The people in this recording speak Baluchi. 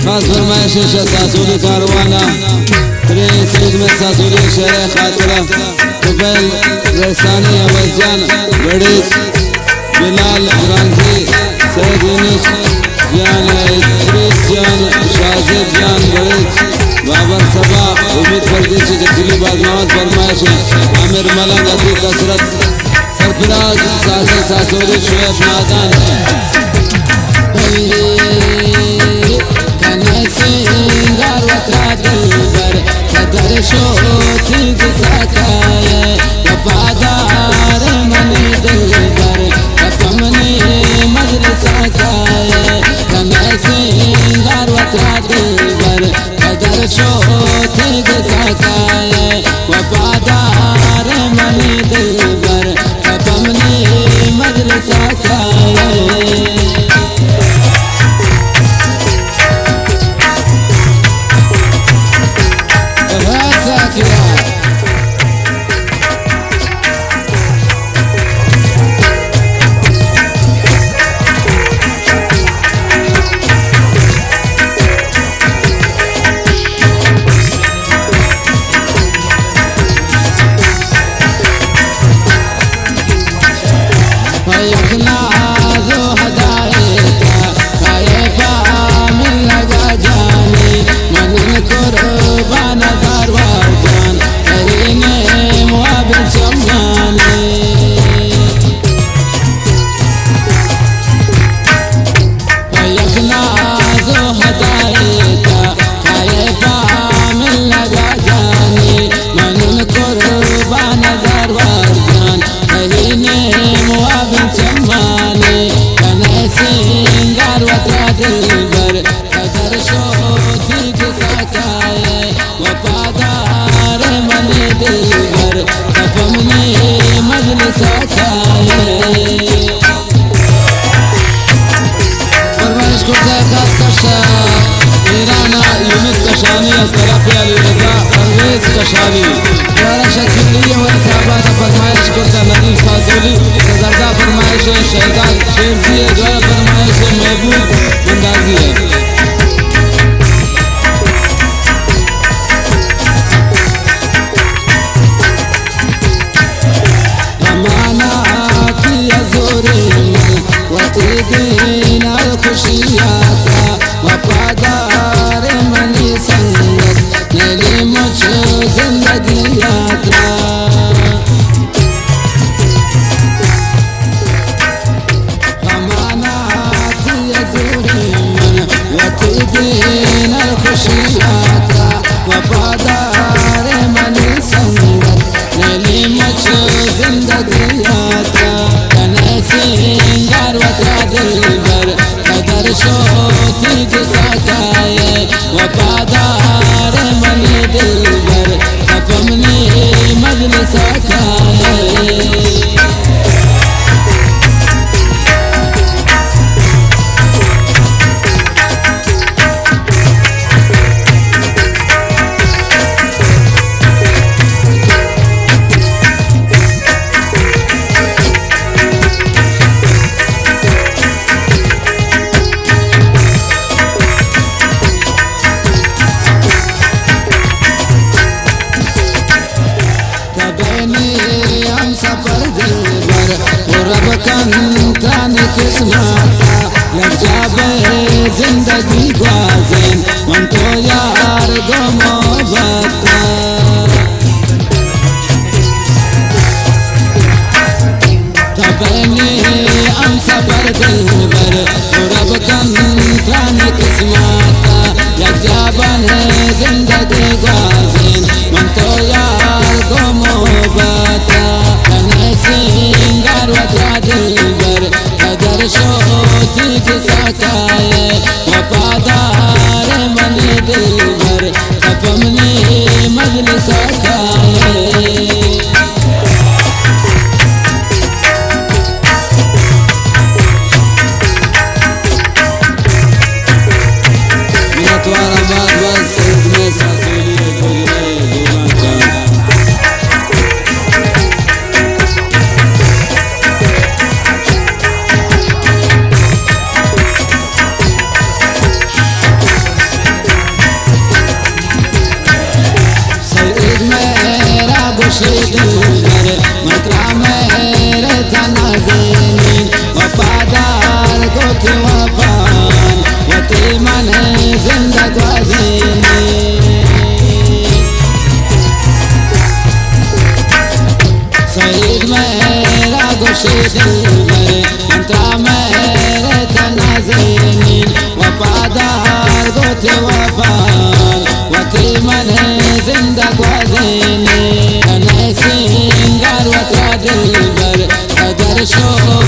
خاص فرمائش شہ ساسولی کاروان ءَ، پرے سید میں ساسولی شہر خاطر ءَ، طفیل رئیسانی، عوض جان بڑیچ، بلال برانزی، سید یونس جان، ادریس جان، شاہزیب جان بڑیچ، بابر صبا، امید پردیسی، جکلی بادناوت فرمائش، عامر ملنگ، عتیق حسرت، سرفراز ساجد ساسولی، شعیب نادان۔ کنئے سینگار وتا دلبر، قدر شوتی گسا کائے، وفادار منی دلبر، قدم نی مجلسا کائے۔ کنئے سینگار وتا دلبر، قدر شوتی گسا کائے، وفادار منی دلبر، قدم نی مجلسا کائے۔ یک ناز و ہدایتا کائے پا من لگا جانی، من قربان داروار جان، تئی نیم واب چمانی۔ یک ناز و ہدایتا کائے پا من لگا جانی، من قربان داروار جان، تئی نیم واب چمانی۔ کنئے سینگار وتا دلبر، قدر شوتی گسا کائے، وفادار منی دلبر، قدم نی مجلسا کائے۔ فرمائش کرتا ہے خاص کر شہ ایران یونس کشانی از طرف علی رضا پرویز کشانی۔ دوارہ شکیل لی و صاحبہ فرمائش کرتا ندیم سازولی، زردہ فرمائش شہزاد شیرزی، دوارہ فرمائش محبوب مندازی ہے۔ ہمانا کی ازورے من وتی دین ءَ خوشی آتا، وفادار منی سنگت نلی مچ زندگی آتا۔ ہمانا تی ازوری من وتی دین ءَ خوشی آتا، وفادار منی سنگت نلی مچ زندگی آتا۔ کنئے سینگار وتا دلبر، قدر شوتی گسا کائے، وفادار منی دلبر، قدم نی مجلسا کائے۔ تبینی ہم سفر دلبر، و رب کن ترانی قسمتا، یک جا بہ زندگی گوازین، من تو یار گوں محبتا۔ تبینی ہم سفر دلبر، و رب کن ترانی قسمتا، یک جا بہ زندگی گوازین، من تو یار گوں محبتا۔ کنئے سینگار وتا دلبر، قدر شوتی گسا کائے، وفادار منی دلبر، قدم نی مجلسا کائے۔ منتوار آباد بس، سیزدہ ساسولی ءِ گوجرائے گولاں کن۔ را گوشے دلبر، من ترا مہر تہ نازینین، وفادار گوں تئی وفا، وتی من زند گوازینین، نئے سینگار وترا دلبر، قدر شو